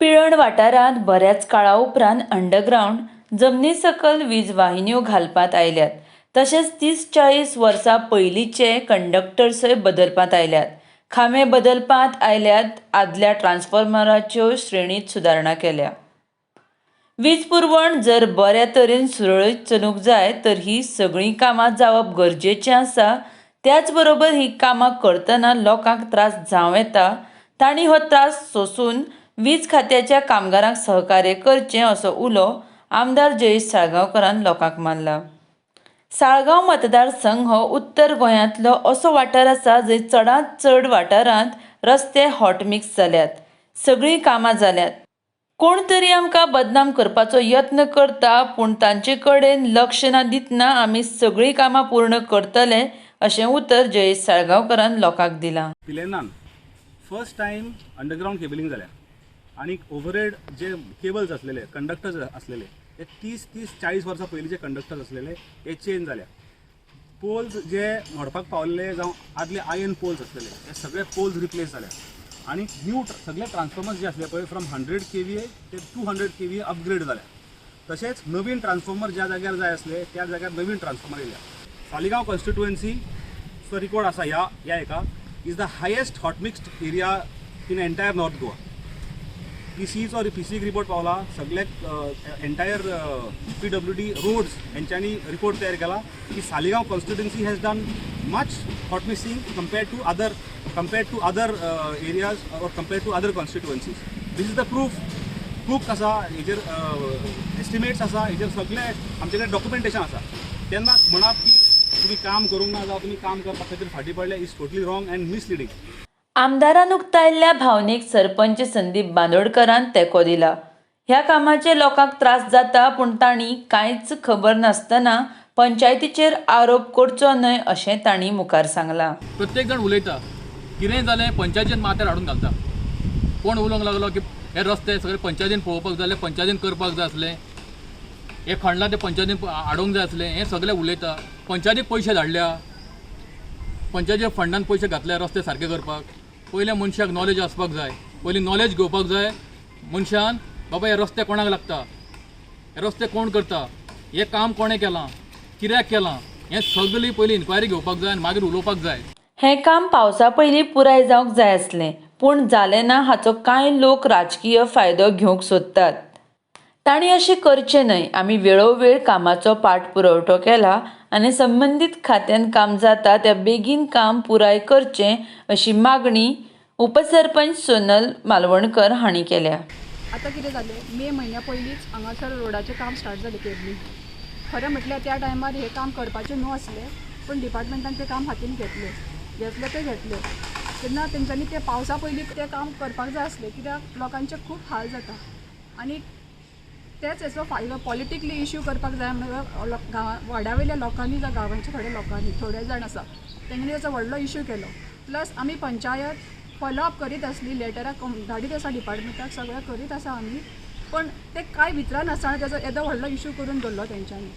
पिळर्ण वाठारांत बऱ्याच काळा उपरांत अंडरग्रावंड जमनी सकल वीज वाहिन्यो घालपांत आयल्यात. तशेंच 30-40 वर्सां पयलींचे कंडक्टर्सय बदलपांत आयल्यात, खांबे बदलपांत आयल्यात, आदल्या ट्रान्सफॉर्मराच्यो श्रेणींत सुदारणा केल्या. वीज पुरवण जर बऱ्या तरेन सुरळीत चलूंक जाय तर ही सगळीं कामां जावप गरजेचें आसा. त्याच बरोबर ही कामां करतना लोकांक त्रास जावं येता, तांणी हो त्रास सोंसून वीज खात्याच्या कामगारांक सहकार्य करचें असो उलो आमदार जयेश साळगांवकरान लोकांक मारला. साळगांव मतदारसंघ हो उत्तर गोंयांतलो असो वाठार आसा जंय चडांत चड वाठारांत रस्ते हॉटमिक्स जाल्यात, सगळीं कामां जाल्यात. कोण तरी आमकां बदनाम करपाचो यत्न करता, पूण तांचे कडेन लक्ष ना दितना आमी सगळीं कामां पूर्ण करतले अशें उतर जयेश साळगांवकरान लोकांक दिलां. पिलेर्नान फर्स्ट टायम अंडरग्रावंड केबलिंग जाल्या आनी ओवरहेड जे केबल्स आसलेले, कंडक्टर्स आसलेले, ते 30, 30, 40 वर्सां पयलींचे कंडक्टर्स आसलेले, हे चेंज जाल्या. पोल्स जे मोडपाक पावल्ले जावं आदले आयर्न पोल्स आसलेले, हे सगळे पोल्स रिप्लेस जाल्या आनी न्यू सगळे ट्रान्सफॉर्मर्स जे आसले पळय, फ्रॉम 100 केवीए ते 200 केवीए अपग्रेड जाल्या. तशेंच नवीन ट्रान्सफॉर्मर ज्या जाग्यार जाय आसले त्या जाग्यार नवीन ट्रान्सफॉर्मर येयल्या. सालिगांव कॉन्स्टिट्युएन्सीचो रिकॉर्ड आसा ह्या ह्या हेका is the highest hot mixed area in entire North Goa. पीसीचो पीसीक रिपोर्ट पावला, सगळे एंटायर पीडब्ल्यूडी रोड्स हेंच्यांनी रिपोर्ट तयार केला की Saligao constituency has done much hot mixing compared to other areas or compared to other constituencies. This is the proof. Proof आसा हेजेर, एस्टिमेट्स आसा हेजेर, सगळे आमचे कडेन डॉक्युमेंटेशन आसा. तेन्ना म्हणप की तुमी काम करूंक ना जावं तुमी काम करपा खातीर फाटीं पडले is totally wrong and misleading. आमदारान उक्तायल्ल्या भावनेक सरपंच संदीप बांदोडकरान तेंको दिला. ह्या कामाचे लोकांक त्रास जाता, पूण तांणी कांयच खबर नासतना पंचायतीचेर आरोप करचो न्हय अशें तांणी मुखार सांगलां. प्रत्येक जाण उलयता, कितेंय जालें पंचायतीन माथ्यार हाडून घालता. कोण उलोवंक लागलो की हे रस्ते सगळे पंचायतीन पळोवपाक जाय जाल्यार पंचायतीन करपाक जाय आसलें, हे खणलां ते पंचायतीन हाडूंक जाय आसलें, हें सगळें उलयता. पंचायतीक पयशे धाडल्या, पंचायतीच्या फंडान पयशे घातल्या रस्ते सारके करपाक. पयलें मनशाक नॉलेज आसपाक जाय, पयलीं नॉलेज घेवपाक जाय मनशान, बाबा हे रस्ते कोणाक लागता, हे रस्ते कोण करता, हें काम कोणें केलां, कित्याक केलां, हें सगळी पयलीं इन्क्वायरी घेवपाक जाय आनी मागीर उलोवपाक जाय. हें काम पावसा पयलीं पुराय जावंक जाय आसलें, पूण जालें ना. हाचो कांय लोक राजकीय फायदो घेवंक सोदतात, तांणी अशें करचें न्हय. आमी वेळोवेळ कामाचो पाठपुरवठो केला आनी संबंदीत खात्यान काम जाता त्या बेगीन काम पुराय करचें अशी मागणी उपसरपंच सोनल मालवणकर हांणी केल्या. आतां कितें जालें, मे म्हयन्या पयलींच हांगासर रोडाचें काम स्टार्ट जालें, केबलिंग. खरें म्हटल्यार त्या टायमार हें काम करपाचें न्हू आसलें, पूण डिपार्टमेंटान तें काम हातीन घेतलें. घेतलें तें घेतलें, तेन्ना तेंच्यांनी तें पावसा पयलीं तें काम करपाक जाय आसलें, कित्याक लोकांचे खूब हाल जाता. आनी तेच हेचो फायदो पॉलिटिकली इश्यू करपाक जाय म्हणून गांवा वाड्या वयल्या लोकांनी जावं गांवांच्या थोड्या लोकांनी, थोडे जाण आसा तेंच्यांनी तेचो व्हडलो इश्यू केलो. प्लस आमी पंचायत फॉलो अप करीत आसली, लेटरां धाडीत आसा डिपार्टमेंटाक, सगळें करीत आसा आमी, पण ते कांय विचारनासतना तेजो येदो व्हडलो इश्यू करून दवरलो तेंच्यांनी.